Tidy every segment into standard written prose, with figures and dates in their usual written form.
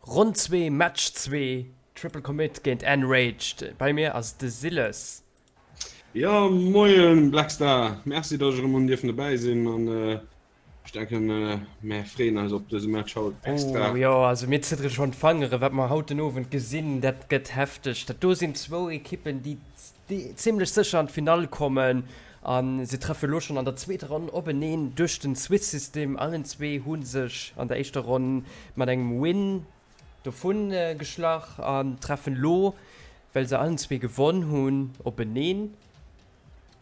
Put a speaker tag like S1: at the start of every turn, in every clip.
S1: Ronn 2, Match 2, Triple Commit géint Enraged. Bei mir ass de Siles.
S2: Jo moien Blackstar, merci dass ech erëm hunn dierfen dobäi sinn an ech denken mär freeën eis op dëse Match haut extra.
S1: Oh jo, also mir ziddere schonn d'Fangere wat mer haut den Owend gesinn, dat gëtt hefteg. Dat do sinn zwou Ekippen déi zimlech sécher an d'Finall kommen a se treffe lo schonn an der zweeter Ronn openeen duerch den Swiss System. Allen zwee hu sech an der éischter Ronn mat engem Win dovun geschlach an treffen lo, well se allen zwee gewonn hunn, openeen.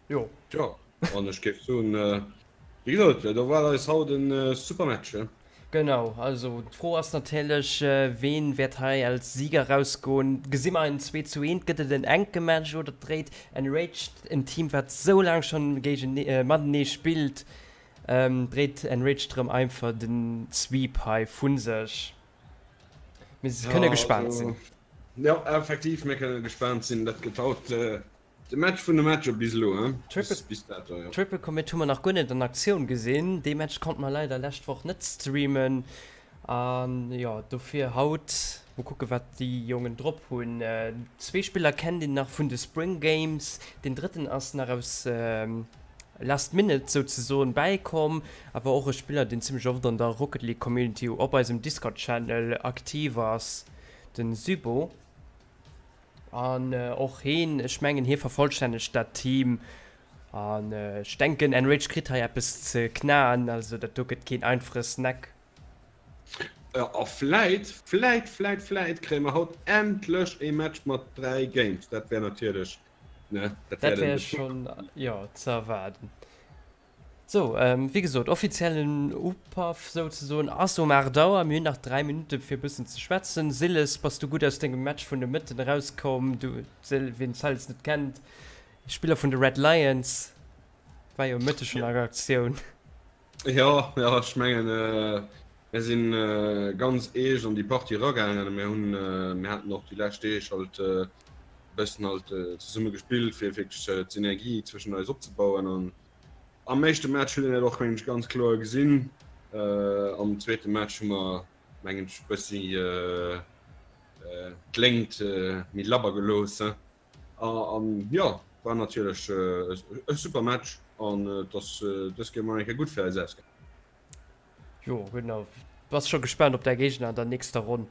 S2: Jo. Jo, an ech géif soen, wéi gesot, do waart eis haut en super Match, he?
S1: Genau, also d'Fro ass natierlech, ween wäert hei als Sieger rausgoen? Gesi mer en 2 zu 1? Gëtt et en enke Match oder dréit Enraged, en Team wat sou laang schonn géigenee, matenee spillt, dréit Enraged erëm einfach den Sweep hei vu sech? Mir kënne gespaant sinn.
S2: Jo, effektiv, mir kënne gespaant sinn. Dat gëtt haut de Match vun de Matcher bis elo, hein?
S1: Bis dato, jo. Triple Commit hu mer nach guer net an Aktioun gesinn. Dee Match konnte mer leider lescht Woch net streamen. An jo, dofir haut mol kucke wat déi Jongen drop hunn. Zwee Spiller kennt een nach vun de Spring Games, deen drëtten ass nach aus Last Minute souzesoen bäikomm, awer och e Spiller deen zimmlech oft an der Rocket League Community op eisem Discord Channel aktiv ass, den Sybo. An och heen, ech mengen hie vervollstännegt dat Team an ech denken Enraged kritt hei eppes ze knaen, also dat do gëtt keen einfache Snack.
S2: A vläit, vläit, vläit, vläit kréie mer haut endlech ee Match mat 3 Games, dat wär natierlech
S1: Ne? Dat wär, wär schon jo ze erwaarden. So, ähm, wéi gesot, offiziellen Upaff souzesoen ass um 8 Auer. Mir hunn nach 3 Minutte fir e bëssen ze schwätzen. Siles, bass du gutt aus dengem Match vun de Mëtten erauskomm? Du, Sil, wien Siles net kennt, Spiller vun de Red Lions, war jo Mëtte schon a Aktioun.
S2: Jo, jo, ech mengen, mir si ganz eescht an déi Partie eragaangen. Mir hunn, mir haten och déi lescht Deeg halt e bëssen halt zesumme gespillt, fir wierklech d'Synergie zwëschen eis opzebauen. An am éischte Match huet een dat och, mengen ech, ganz kloer gesinn. Am zweete Match hu mer, mengen ech, e bëssi d'Léngt méi labber gelooss. An jo, war natierlech e super Match an et ass dës Kéier mol eng Kéier gutt fir eis ausgaangen.
S1: Jo genau, bass scho gespaant op däi Géigner an der nächster Ronn?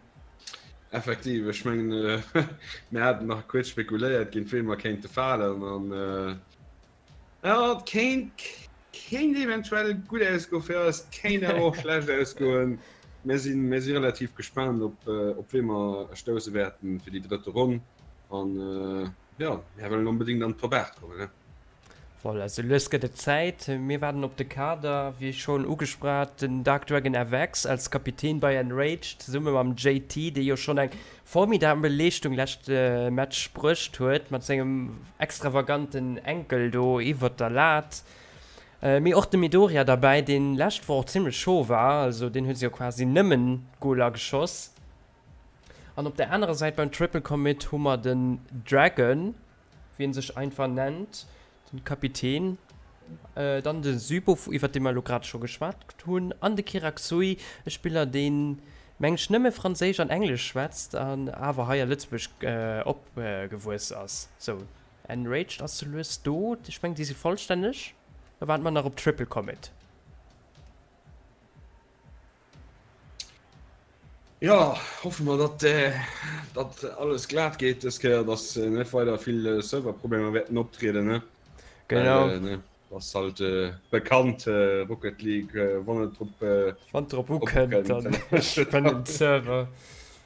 S2: Effektiv, ech mengen mir haten nach kuerz spekuléiert géint wee mer kéinte falen an jo et kéint kéint eventuell gutt ausgoe fir eis, kéint awer och schlecht ausgoen. Mir sinn mir si relativ gespaant op op wee mer stousse wäerten fir déi drëtte Ronn. An jo, mär wëllen onbedéngt an d'Top 8 kommen, ne?
S1: Voilà, sou lues gëtt et Zäit. Mir waarden op de Kader, wéi schonn ugesprach, den Dark Dragon FX als Kapitän bei Enraged, zesumme mam JT, dee jo schonn eng formidabel Leeschtung lescht Match bruecht huet, mat sengem extravaganten Enkel do iwwert der Lat. Mee och de Midoriya derbäi, deen lescht Woch och zimmlech chaud war, also deen huet jo quasi nëmmen Goler geschoss. An op der anerer Säit beim Triple Commit hu mer den Dragon, wéi en sech einfach nennt, den Kapitän, dann de Sybo, iwwert dee mer elo grad scho geschwat hunn, an de Kiraxui, e Spiller, deen, meng ech, nëmme Franséisch an Englesch schwätzt an awer hei a Lëtzebuerg opgewuess ass. Sou, Enraged ass sou lues do, ech mengen, déi si vollstänneg. Da waarde mer nach op Triple Commit.
S2: Jo, hoffe mer datt datt alles glat geet dës Kéier, datt net weider vill Serverproblemer wäerten optrieden, ne?
S1: Genau. Well,
S2: ne, ass halt bekannt Rocket League, wann et drop
S1: Wann et drop ukënnt, dann spënnt den Server.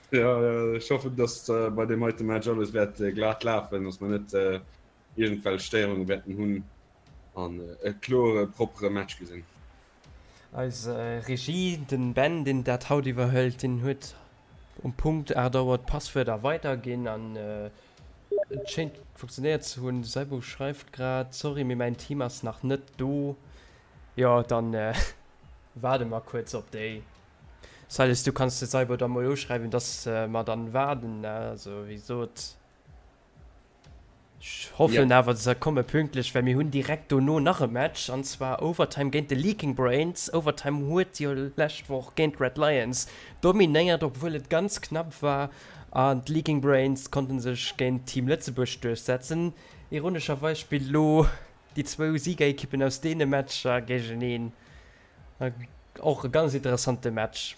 S2: Jo, ech hoffen, datt bei deem heite Match alles wäert glat lafen, datt mer net iergendwelch Stéierunge wäerten hunn an e kloere, proppere Match gesinn.
S1: Eis Regie, den Ben, deen dat haut iwwerhëlt, deen huet um Punkt 8 Auer d'Passwuerder weiderginn an et schéint funktionéiert ze hunn. De Seibo schreift grad, Sorry, mee mäin Team ass nach net do. Jo, dann waarde mer kuerz op déi. Silas, du kanns de Seibo da mol uschreiwen, dass mer dann waarden, ne? Also wéi gesot. Ech hoffen awer se komme pünktlech, well mir hunn direkt dono nach e Match, an zwar Overtime géint de Leaking Brains. Overtime huet jo lescht Woch géint d'Red Lions dominéiert, obwuel et ganz knapp war, an d'Leaking Brains konnte sech géint Team Lëtzebuerg duerchsetzen. Ironescherweis spillt elo déi zwou Siegerekippen aus deene Matcher géigeneen. Och e ganz interessante Match.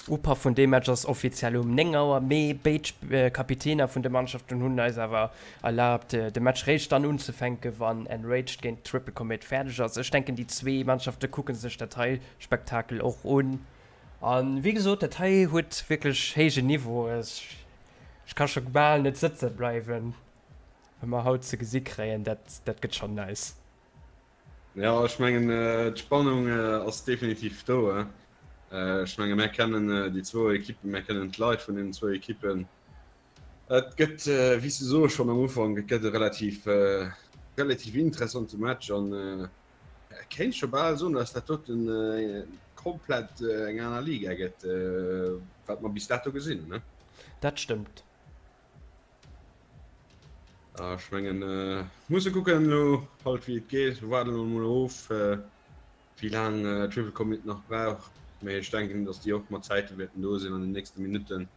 S1: Upaff vun deem Match ass offiziell um 9 Auer, mee béid Kapitäner vun de Mannschaften hunn eis awer erlaabt, de Match réischt dann unzefänken, wann Enraged géint Triple Commit fäerdeg ass. Ech denken, déi zwee Mannschafte kucke sech dat hei Spektakel och un. A wéi gesot, dat hei huet wierklech héijen Niveau. Ech ka scho bal net sëtze bleiwen, wat mer haut ze gesi kréien. Dat gëtt schonn nice.
S2: Jo, ech mengen d'Spannung ass definitiv do. Ech menge mär kennen déi zwou Ekippen, mär kennen d'Leit vun deenen zwou Ekippen. Et gëtt, wéi s de soos schonn am Ufank, et gëtt e relativ relativ interessante Match an et kéint scho bal soen, datt dat doten komplett eng aner Liga gëtt, wat mer bis dato gesinn hunn.
S1: Dat stëmmt.
S2: Ah, ech mengen äh, musse kucken elo halt wéi et geet. Waarden elo mol of äh, wéi laang äh, Triple Commit nach brauch. Mee ech denken, datt déi och mat Zäite wäerten do sinn an den nächste Minutten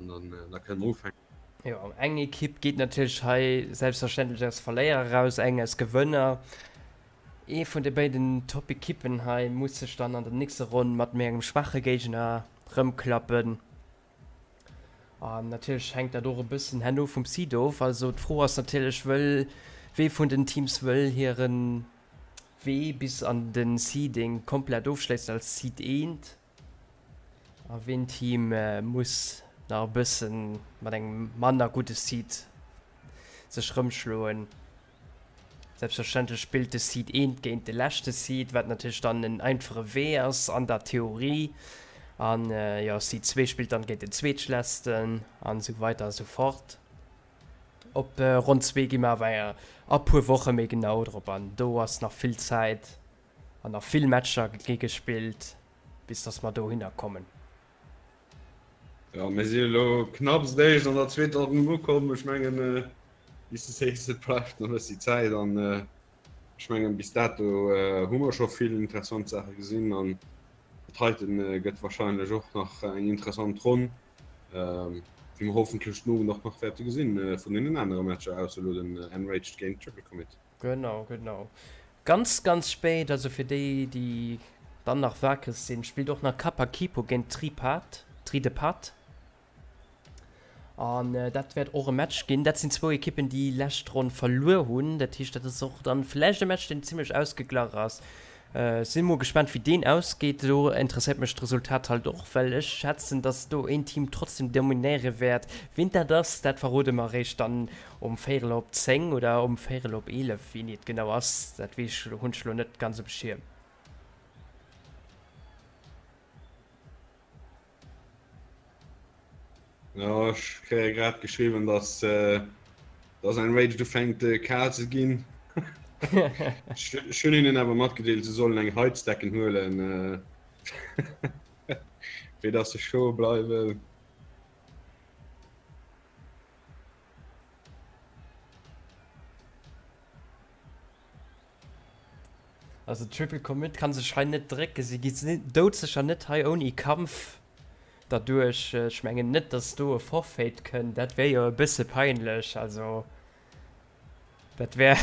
S2: an dann äh, da kënne mer ufänken.
S1: Jo, eng Ekipp geet natierlech hei selbstverständlech als Verléierer eraus, eng als Gewënner. Ee vun de béiden Top-Ekippen hei muss sech dann an der nächster Ronn mat méi engem schwache Géigner rëmklappen. An natierlech hänkt dat och e bëssen herno vum Seed of. Also d'Fro ass natierlech, wëll, wee vun den Teams wëll hire Wee bis an de Seeding komplett ofschléissen als Seed eent a ween Team muss nach e bësse mat engem manner gudde Seed sech rëmschloen. Selbstverständlech spillt de Seed eent géint de leschte Seed, wat natierlech dann en einfache Wee ass an der Theorie. An jo, Seed 2 spillt dann géint den zweetschlechtsten an esou weider a sou fort. Op Ronn 2 gi mer awer a puer Woche méi genau drop an. Do ass nach vill Zäit an nach vill Matcher gi gespillt, bis dass mer dohinner kommen.
S2: Jo, mir si elo knapps eréischt an der zweeter Ronn ukomm. Ech mengen, wéi s de sees, et bleift nach e bëssi Zäit an ech mengen, bis dato hu mer scho vill interessant Saache gesinn an dat heite gëtt warscheinlech och nach eng interessant Ronn, wéi mer hoffentlech den Owend och nach wäerte gesinn vun deenen anere Matcher, ausser elo den Enraged géint Triple Commit.
S1: Genau, genau. Ganz, ganz spéit, also fir déi, déi dann nach wakereg sinn, spillt och nach Kapa Kipo géint Tripat, Tridepat. An dat wäert och e Match ginn. Dat sinn zwou Ekippen, déi lescht Ronn verluer hunn. Dat heescht, dat ass och dann vläicht e Match, deen zimmlech ausgeglach ass. Sinn mol gespannt wéi deen ausgeet. Do interesséiert mech d'Resultat halt och, well ech schätzen dass do een Team trotzdem dominéiere wäert. Ween dat ass, dat verrode mer eréischt dann um véierel op 10 oder um véierel op 11, wéini et genau ass, dat weess ech, hunn ech elo net ganz um Schierm.
S2: Jo, ech kréie grad geschriwwen, dass dass Enraged ufänkt kal ze ginn. Ech hunn hinnen awer matgedeelt, se sollen eng Heizdecken huelen, fir dass se chaud bleiwen.
S1: Also Triple Commit kann sech hei net drécken, si gi doudsécher net hei ouni Kampf derduerch. Ech mengen net, dass do e Forfait kënnt, dat wär jo e bësse peinlech, also dat wär.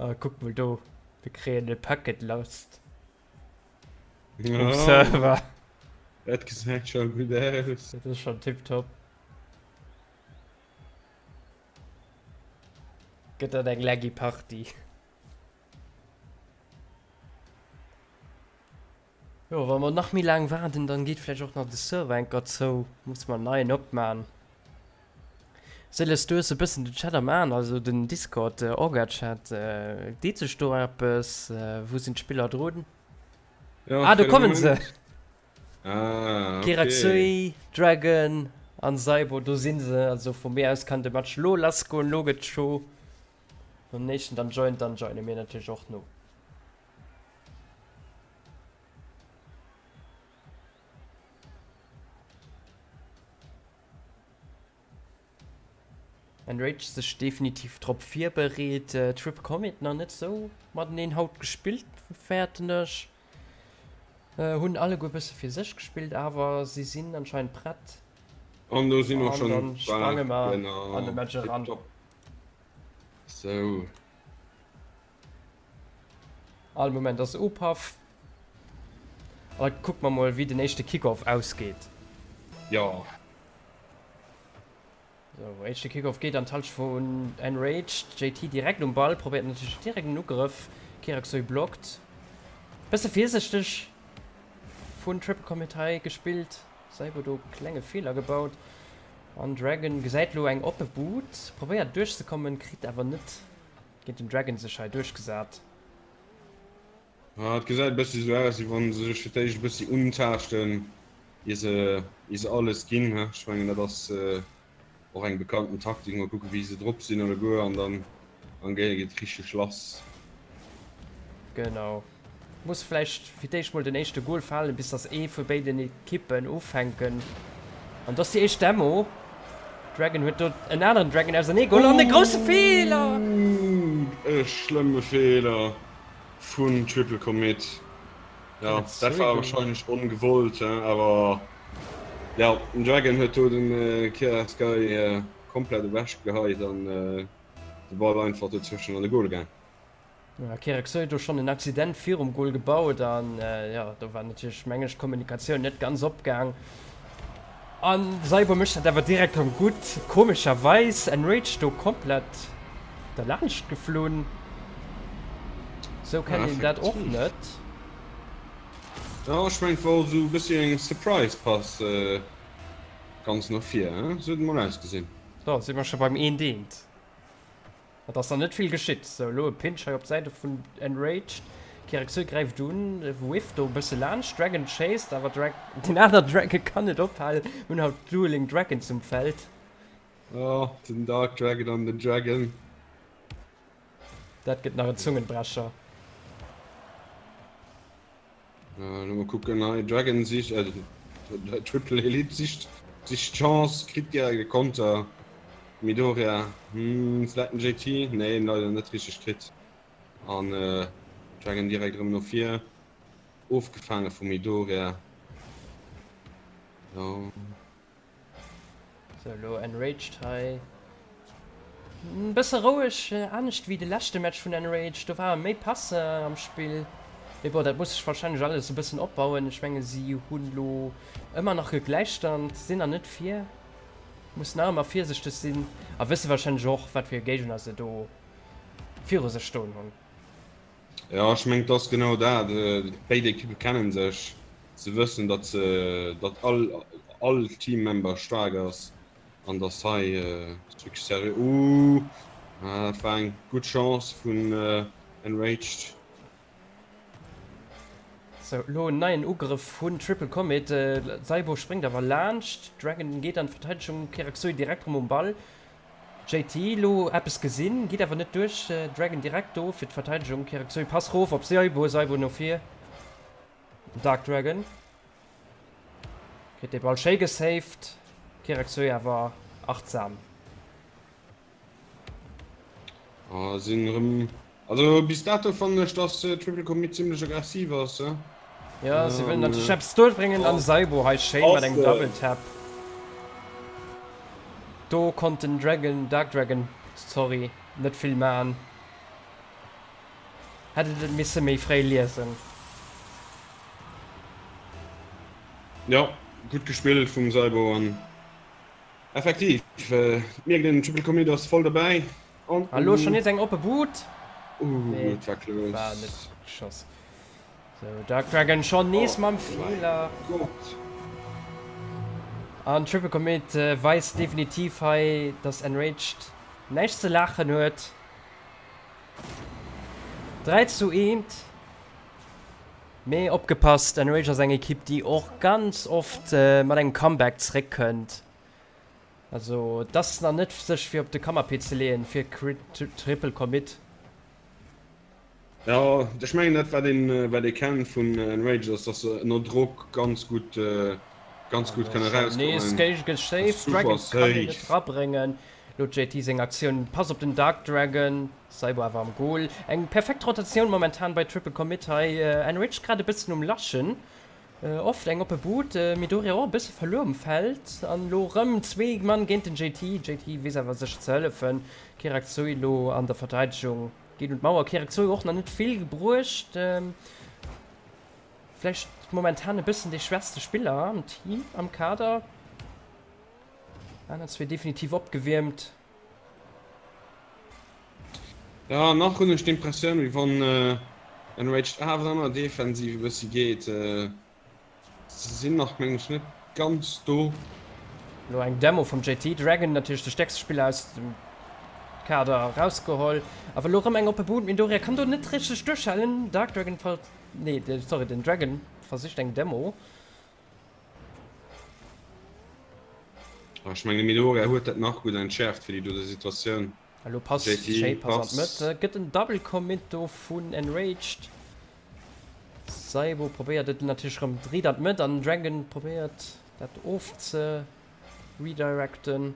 S1: Ah, kuck mol do, mir kréien e Packet Lost um Server.
S2: Dat gesäit scho gutt aus.
S1: Dat ass schon tiptop. Gëtt dat eng laggy Party. Jo, wa mer nach méi laang waarden, dann geet vläicht och nach de Server enker zou. Musse mer en neien opman. Sélles, du hues e bëssen den Chat am Aen, also den Discord Orga-Chat. Deet sech do eppes? Wou sinn d'Spiller drun?
S2: Ja,
S1: Ah, do kommen se!
S2: Ah, okay.
S1: Kiraxui, Dragon an Saibo, do sinn se. Also vu mir aus kann de Match lo lass goen, lo gëtt chaud. Wann den éischten dann joint, dann joine mir natierlech och no. Enraged sech definitiv drop virbereet. Triple Commit nach net sou mateneen haut gespillt, fäerten ech. Hunn alleguer bësse fir sech gespillt, awer si sinn anscheinend prett.
S2: An do si mer
S1: schonn. An dann sprange mer an de Match eran.
S2: Sou.
S1: All Moment ass Upaff. An da kucke mer mol, wéi den éischte Kickoff ausgeet.
S2: Jo.
S1: Sou, éischte Kickoff geet an d'Halschent vun Enraged. JT direkt um Ball, probéiert natierlech direkt en Ugrëff. Kiraxoi blockt. Bësse virsichteg vun Triple Commit hei gespillt. Saibo do klenge Feeler gebaut. An Dragon gesäit lo eng oppe Bud, probéiert duerchzekommen, kritt awer net géint den Dragon sech hei duerchgesat.
S2: Ah, et gesäit e bëssi sou aus, wéi wann se sech fir d'éischt e bëssi untaaschten, ier se, ier se alles ginn. Ech mengen, dat ass och eng bekannten Taktik. Mol kucken, wéi se drop sinn alleguer, an dann, dann geet et richteg lass.
S1: Genau. Muss vläicht fir d'éischt mol den éischte Gol falen, bis dass ee vu béiden Ekippen ufänken. An dass déi éischt Demo. Dragon huet do en aneren Dragon ausernee geholl an e grousse Feeler!
S2: Ooh, e schlëmme Feeler. Vun Triple Commit. Ja, dat war wahrscheinlech ongewollt, awer ja, den Dragon huet do den Kira Sky komplett ewech geheit an de Ball einfach dozwëschen an de Goal gaang.
S1: Ja, Kira Sky huet do schonn en Accident virum Goal gebaut an ja, do war natierlech, meng ech, d'Kommunikatioun net ganz opgaang. An Saibo mécht dat awer direkt rem gutt. Komescherweis Enraged do komplett derlaanscht geflunn. Sou kennt een dat och net.
S2: Jo ech mengen et wor sou e bessi eng Surprise Pass ganz no vir, sou huet et mol ausgesinn.
S1: Do si mer scho beim eent eent. Et ass nach net vill geschitt. Sou, elo e Pinch hei op d'Säit vun Enraged. Kiraxeu gräift un, whifft do e bësse laanscht. Dragon chased, awer Drag den aner Dragon kann net ophalen. Mir hunn haut Dueling Dragons um Feld.
S2: Oh, den Dark Dragon an den Dragon.
S1: Dat gëtt nach en Zungenbrecher.
S2: Lo mol kucken hei, Dragon sicht, äh, Triple Elite sicht, sicht d'Chance, kritt direkt e Konter. Midoriya, hm, vläit den JT? Nee, leider net richteg kritt. An Dragon direkt erëm no vir, ofgefaange vum Midoriya. Jo.
S1: Sou, elo Enraged hei e bësse roueg, anescht wéi de leschte Match vun Enraged, do ware méi Pässe am Spill. Mee bon, dat muss sech warscheinlech alles e bëssen opbauen. Ech menge si hunn elo ëmmer nach e Gläichstand, sinn nach net vir, mussen nach ëmmer virsichteg sinn a wësse warscheinlech och, wat fir e Géigner se do viru sech stoen hunn.
S2: Jo, ech mengen, et ass genau dat. Béid Ekippe kennen sech. Se wëssen, datt se, datt all, all Teammember staark ass an datt hei wierklech seriö. Ooh, dat war eng gutt Chance vun Enraged.
S1: Sou, elo en neien Ugrëff vun Triple Commit. Saibo spréngt awer laanscht. Dragon geet an d'Verteidegung, Kiraxoi direkt erëm um Ball. JT lo eppes gesinn, geet awer net duerch. Dragon direkt do fir d'Verteidegung. Kiraxoi Pass rof op Saibo, Saibo no vir. Dark Dragon kritt de Ball schéi gesaved. Kiraxoi awer achtsam.
S2: Ah, sinn erëm Also bis dato fannen ech dass Triple Commit zimlech aggressiv ass.
S1: Jo, si wëllen natierlech eppes duerchbréngen an Saibo hei schéin mat engem Double Tap. Do konnt den Dragon, Dark Dragon, sorry, net vill man. Hätt et et misse méi fréi liesen.
S2: Jo, gutt gespillt vum Saibo an effektiv, et mierkt een, Triple Commit ass voll dobäi.
S1: An elo schon nees eng oppe Bud.
S2: Ooh, et war close.
S1: War net geschoss. Sou, Dark Dragon schon nees mam Feeler. An Triple Commit weist definitiv hei, dass Enraged näischt ze laachen huet. 3 zu 1. Mee opgepasst, Enraged ass eng Ekipp, déi och ganz oft mat engem Comeback zeréckkënnt. Also et ass nach net sech fir op de Kannapee ze leeën fir Triple Commit.
S2: Jo, ech mengen dat wat een wat ee kennt vun Enraged ass dass se ënner Drock ganz gutt ganz gutt kënne erauskommen.
S1: Nees géigegesaved, Dragon kann een net rabréngen. Lo JT seng Aktioun, Pass op den Dark Dragon, Cybo awer am Goal. Eng perfekt Rotatioun momentan bei Triple Commit hei. Enrich grad e bëssen um Laschen, oft eng oppe Bud. Midoriya och e bësse verluer um Feld an lo rëm zwee Mann géint den JT. JT weess awer sech ze hëllefen. Kirakzui lo an der Verteidegung geet un d'Mauer. Kirakzui och nach net vill gebruecht. Vläicht momentan e bëssen dee schwächste Spiller am Team, am Kader. Aner zwee definitiv opgewiermt.
S2: Ja, nach hunn ech d'Impressioun, wéi wann Enraged awer an der Defensiv e bëssi geet. Se sinn nach, mengen ech, net ganz do.
S1: Elo eng Demo vum JT Dragon, natierlech de stäerkste Spiller aus dem Kader erausgeholl. Awer elo erëm eng oppe Bud. Mindoria kann do net richteg duerchhalen. Dark Dragon ver-, nee, sorry, den Dragon versicht eng Demo.
S2: Ah, ech mengen de Midoriya huet dat nach gutt entschärft fir déi dote Situatioun.
S1: Elo passt JT pass an d'Mëtt, gëtt en Double Commit do vun Enraged. Saibo probéiert et natierlech rëm, dréit an d'Mëtt an Dragon probéiert dat of ze redirecten.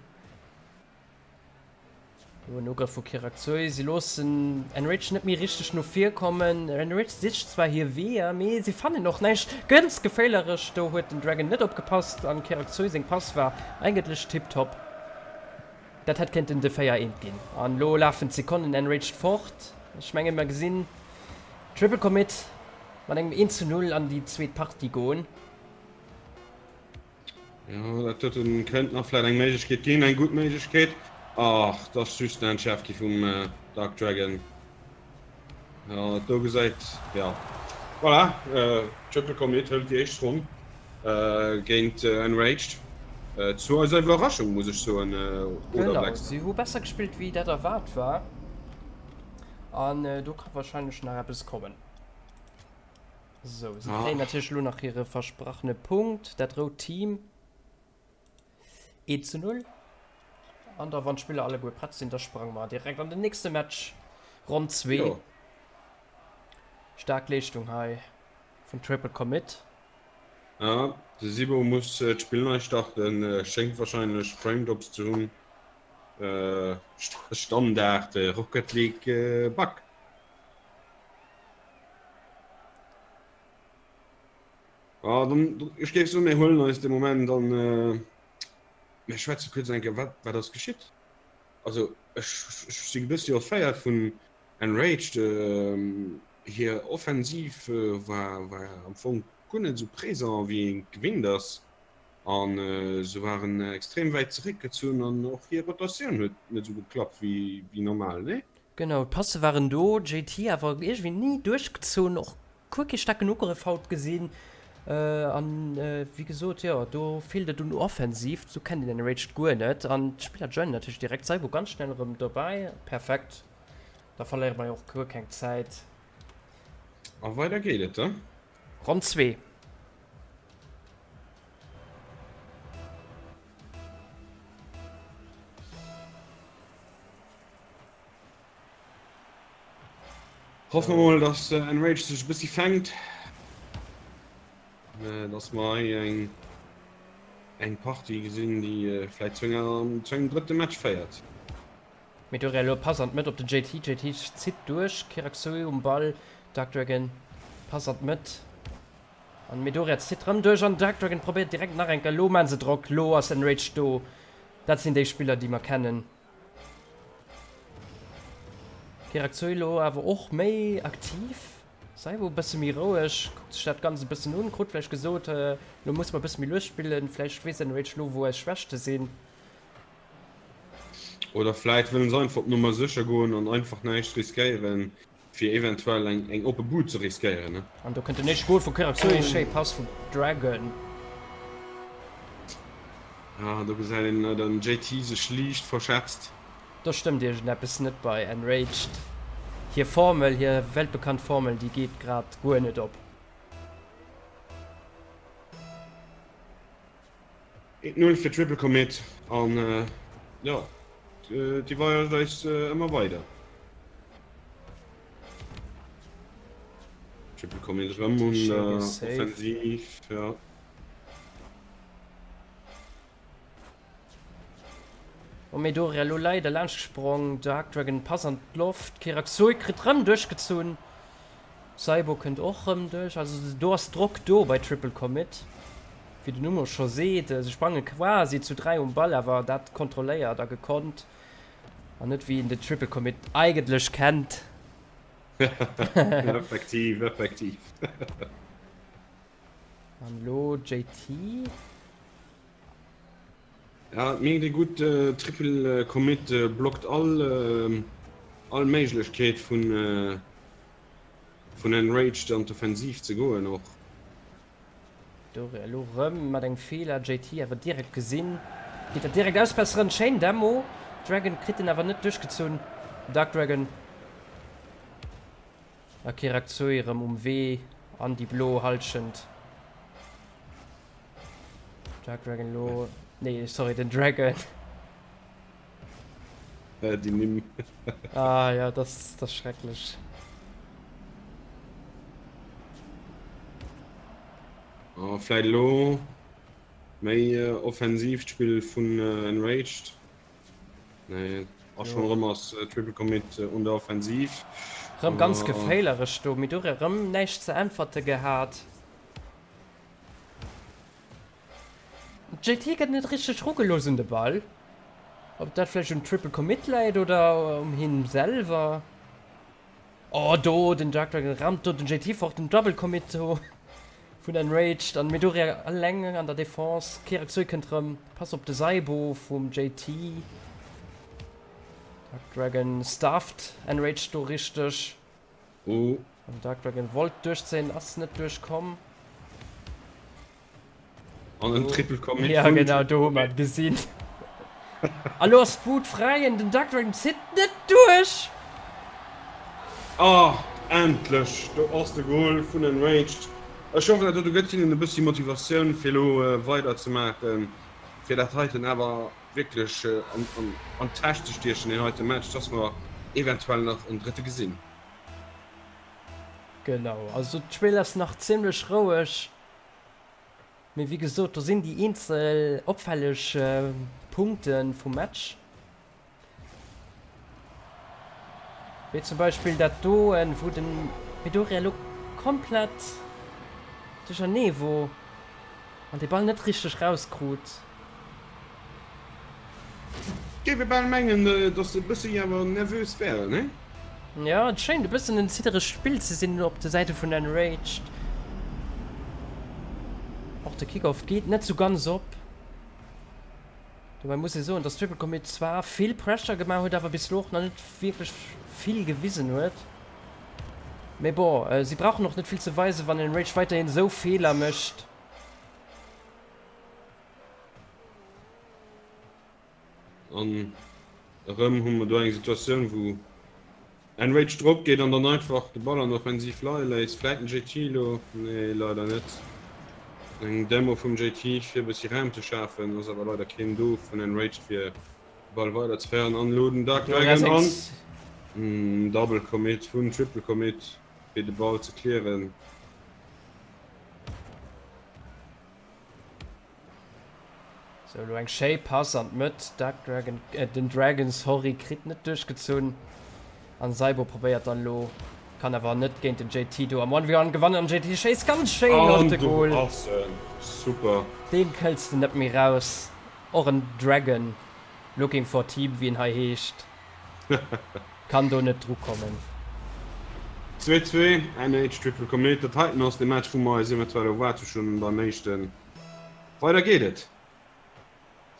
S1: Lo en Ugrëff vu Kirakzoi. Si loossen Enrich net méi richteg no vir kommen. Enrich sicht zwar hir Weeër, mee si fannen och näischt. Ganz geféierlech, do huet den Dragon net opgepasst an Kirakzoi seng Pass war eigentlech tiptop. Dat hätt kéinten de 4, 1 ginn. An lo lafen d'Sekonnen Enraged fort. Ech mengen mer gesinn Triple Commit mat engem 1 zu 0 an déi zweet Partie goen.
S2: Jo, dat doten kënnt nach vläit eng Méiglechkeet ginn, eng gutt Méiglechkeet. Ach, dat ass just entschärft gi vum Dark Dragon. Jo, dat do gesäit, jo. Voilà, Triple Commit hëlt déi éischt Ronn géint Enraged. Zu eiser Iwwerraschung, muss ech soen,
S1: oder Genau, Blackstar? si hu besser gespillt, wéi dat erwaart war. An do ka warscheinlech nach eppes kommen. Sou, si kréien natierlech elo nach hire versprachene Punkt, dat rout Team. 1 zu 0. An da wann d'Spiller alleguer prett sinn, da sprange mer direkt an den nächste Match. Ronn 2. Jo. Staark Leeschtung hei vun Triple Commit.
S2: Ja, de Sibo muss d'Spill nei starten, schéngt warscheinlech Frame Drops ze hunn. Standard Rocket League Bug. Ah, dann, ech géif soen, mir huelen eis de Moment an äh, mir schwätze kuerz eng Kéier, wat, wat ass geschitt? Also, ech, ech si e bëssi erféiert vun Enraged. Äh, hir Offensiv äh, war, war am Fong guer net esou présent, wéi een gewinnt ass. An äh, se waren extrem wäit zeréckgezunn an och hir Rotatioun huet net esou geklappt wéi, wéi normal, nee?
S1: Genau, d'Passe waren do, JT awer iergendwéi ni duerchgezunn, och guer kee staarken Ugrëff haut gesinn. An wéi gesot, jo, do feelt et un Offensiv, do kennt een Enraged guer net. An d'Spiller joinen natierlech direkt, Saibo ganz schnell erëm dobäi, perfekt, da verléiere mer jo och guer keng Zäit.
S2: A weider geet et, he?
S1: Ronn 2.
S2: Hoffe mer mol, dass Enraged sech e bëssi fänkt. Dass mer hei eng eng Partie gesinn, déi vläit zu enger zu engem drëtte Match féiert.
S1: Midoriya elo Pass an d'Mëtt op den JT. JT zitt duerch, Kiraxui um Ball, Dark Dragon Pass an d'Mëtt an Midoriya zitt rëm duerch an Dark Dragon probéiert direkt nach eng Kéier. Elo maan se Drock, elo ass Enraged do. Dat sinn déi Spiller, déi mer kennen. Kiraxoi elo awer och méi aktiv, Saibo e bësse méi roueg, kuckt sech dat Ganzt e bëssen un, krut vläicht gesot, elo musse mer e bësse méi lues spillen, vläicht weess Enrage elo wou eis Schwächte sinn.
S2: Oder vläicht wëllen se einfach op Nummer sécher goen an einfach näischt riskéieren, fir eventuell eng eng oppe Bud ze riskéieren, ne?
S1: An do kënnt den éischte Goal vu Kiraxoi, schéi Pass vum Dragon.
S2: Ah, do gesäit een den JT sech liicht verschätzt.
S1: Do stëmmt iergendeppes net bei Enraged. Hir Formel, hir weltbekannt Formel, déi geet grad guer net op.
S2: Eent Null fir Triple Commit an jo, déi weist eis ëmmer weider. Triple Commit erëm un der Offensiv, jo.
S1: Oh mee do elo leider laanscht gesprong. Dark Dragon Pass an d'Loft. Kiraxoi kritt rëm duerchgezunn. Cybo kënnt och rëm duerch. Also do ass Drock do bei Triple Commit. Wéi den Numm och scho seet, se sprange quasi zu 3 um Ball, awer dat kontrolléiert a gekonnt an net wéi een den Triple Commit eigentlech kennt.
S2: Effektiv, effektiv.
S1: An elo JT.
S2: Ja, et mierkt ee gutt, Triple Commit blockt all all Méiglechkeet vun vun Enraged an d'Offensiv ze goen och.
S1: Do elo rëm mat engem Feeler, JT awer direkt gesinn, geet dat direkt ausbesseren. Schéin Demo, Dragon kritt en awer net duerchgezunn. Dark Dragon a Kirakzoi rëm um Wee an déi blo Halschent. Dark Dragon elo, nee sorry den Dragon.
S2: Äh, déi Nimm.
S1: Ah ja, das, das schrecklech.
S2: Oh, vläit elo méi äh, offensiivt Spill vun äh, Enraged. Nee, ass schon erëm ass äh, Triple Commit äh, un der Offensiv.
S1: Rëm ganz oh. geféilerech do, Midori rëm näischt ze äntwerte gehat. JT gëtt net richteg rugelooss un de Ball. Ob dat vläicht um Triple Commit läit oder um him selwer. Oh do den Dark Dragon rammt do den JT fort, den Double Commit do vun Enraged an Midoriya alleng an der Defense. Kiraxui kënnt rëm, pass op de Saibo vum JT. Dark Dragon stafft Enraged do richteg.
S2: Oh.
S1: An Dark Dragon wollt duerchzéien, ass net duerchkomm.
S2: An en Triple Commit.
S1: Ja genau, do hu mer et gesinn. A lo ass d'Boot fräi an den Dark Dragon zitt net duerch!
S2: Ah, endlech! Do ass de Goal vun Enraged. Ech hoffen dat dote gëtt hinnen e bëssi Motivatioun fir elo weider ze maachen, fir dat heiten awer wierklech an d'Täsch ze stiechen, deen heite Match, dass mer eventuell nach en drëtte gesinn.
S1: Genau, also d'Spill ass nach zimmlech roueg, mee wéi gesot, do sinn déi eenzel opfälleg Punkte vum Match. Wéi zum Beispill dat doen, wou den Midoriya elo komplett duerchernee wor an de Ball net richteg rauskrut.
S2: Géif e bal mengen, dass se e bëssi awer nervös wären, ne?
S1: Jo, et schéint e bëssen en zidderegt Spill ze sinn op de Säite vun Enraged. Och de Kickoff geet net sou ganz op. Dobäi muss ee soen, dass Triple Commit zwar vill Pressure gemaach huet, awer bis elo och nach net wierklech vill gewisen huet. Mee bon, si brauchen och net vill ze weisen, wann Enraged weiderhin esou Feeler mécht.
S2: An erëm hu mer do eng Situatioun, wou Enraged drop geet an dann einfach de Ball an der Offensiv leie léisst. Vläit den JT elo? Nee, leider net. Eng Demo vum JT fir e bëssi Raum ze schafen, ass awer leider keen do vun Enraged fir de Ball weider ze féieren. An elo den Dark Dragon an Double Commit vun Triple Commit fir de Ball ze clearen.
S1: Sou, elo eng schéi Pass an d'Mëtt. Dark Dragon, äh, den Dragon, sorry, kritt net duerchgezunn. An Saibo probéiert dann elo, kann awer net géint den JT do am 1v1 gewannen. An JT schéisst ganz schéin op de Goal.
S2: An do ass en. Super.
S1: Deen këlls de net méi raus. Och en Dragon looking for team, wéi en hei heescht, kann do net drukommen.
S2: 2, 2, NH Triple Commit. Dat heiten ass de Match, wou mer eis eventuell erwaart hu schonn beim éischten. Weider geet et!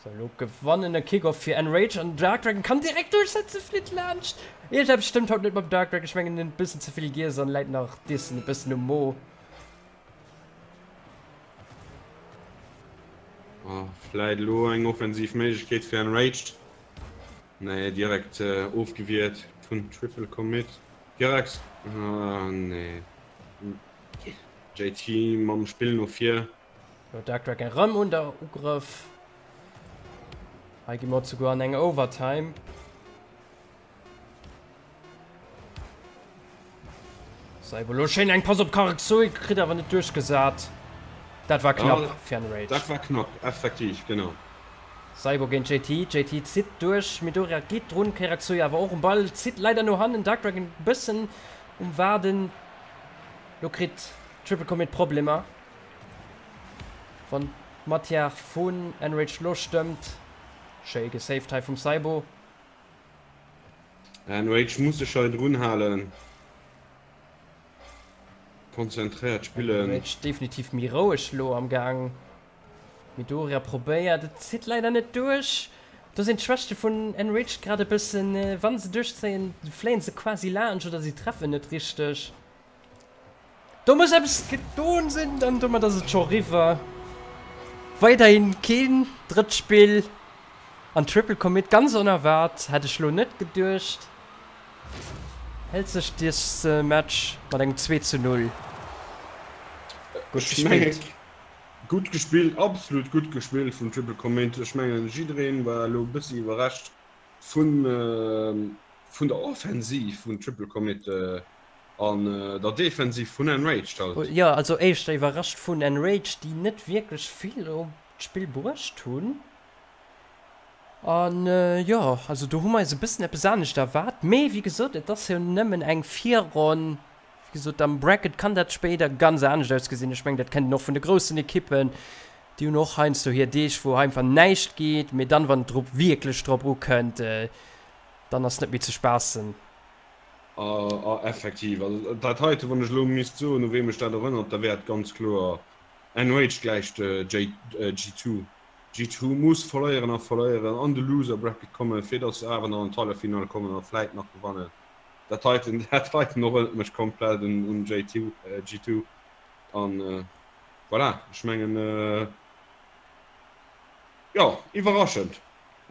S1: Sou, elo gewannen e Kickoff fir Enrage an Dark Dragon kann direkt duerchsetzen, flitt laanscht. Iergendeppes stëmmt haut net mam Dark Dragon, ech mengen en huet e bëssen ze vill giess an läit nach d'Iessen e bëssen um Mo.
S2: Oh, vläit elo eng offensiv Méiglechkeet fir Enraged. Nee, direkt ofgewiert vun Triple Commit. Direkt, ah nee. JT mam Spill no vir.
S1: Lo Dark Dragon rëm un der Ugrëff. Hei gi mer souguer an eng Overtime. Saibo lo schéin eng Pass op Karakzoi, kritt awer net duerchgesat. Dat war knapp
S2: fir Enraged. Dat war knapp, effektiv, genau.
S1: Saibo géint JT, JT zitt duerch, Midoriya geet drun, Keraxoya awer och um Ball, zitt leider no hannen, Dark Dragon bëssen um waarden, lo kritt Triple Commit Problemer, wann d'Matière vun Enraged lo stëmmt. Schéi gesaved hei vum Saibo.
S2: Enraged muss sech hei drun halen. Konzentréiert spillen.
S1: Enraged definitiv méi roueg lo am Gaang. Midoriya probéiert, et zitt leider net duerch. Do sinn d'Schwächte vun Enraged grad e bëssen, wann se duerchzéien, fléien se quasi laanscht oder si treffen net richteg. Do muss eppes gedoen sinn an domat ass et scho riwwer. Weiderhin keen drëtt Spill an Triple Commit, ganz onerwaart, hätt ech lo net geduecht. Hält sech dës Match mat engem 2 zu 0.
S2: Gutt gespillt. Gutt gespillt, absolut gutt gespillt vun Triple Commit. Ech mengen jiddereen war elo e bëssi iwwerrascht vun vun der Offensiv vun Triple Commit an der Defensiv vun Enraged
S1: halt. Jo, also éischter iwwerrascht vun Enraged, déi net wierklech vill op d'Spill bruecht hunn. An jo, also do hu mer eis e bëssen eppes anescht erwaart. Mee wéi gesot, et ass jo nëmmen eng Virronn. Wéi gesot, am Bracket kann dat spéider ganz anescht ausgesinn. Ech mengen, dat kennt een och vun de groussen Ekippen. Déi hunn och heiansdo hir Deeg, wou einfach näischt geet. Mee dann, wann et drop wierklech drop ukënnt, dann ass net méi ze spaassen.
S2: A effektiv, also dat heite, wann ech elo misst soen, u wee mech dat erënnert, da wär et ganz kloer Enraged gläich de G2. G2 muss verléieren a verléieren, an de Loser Bracket kommen, fir datt se awer nach an d'Halleffinall kommen a vläit nach gewannen. Dat heiten, dat heiten erënnert mech komplett un G2. An voilà, ech mengen, jo, iwwerraschend.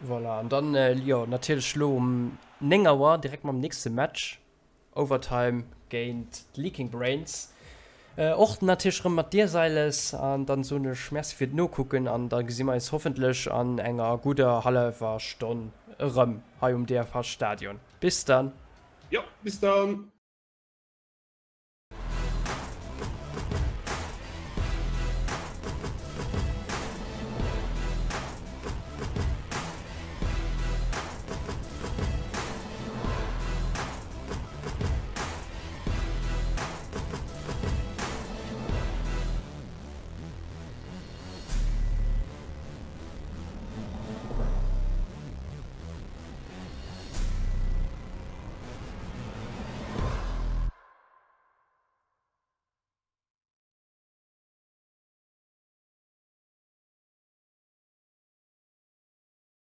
S1: Voilà, an dann, jo, natierlech elo um 9 Auer direkt mam nächste Match, Overtime géint d'Leaking Brains. Och natierlech erëm mat dir, Seiles. An dann soen ech Merci fir d'Nokucken an da gesi mer eis hoffentlech an enger gudder halleffer Stonn erëm hei um DFH Stadion. Bis dann!
S2: Jo, bis dann!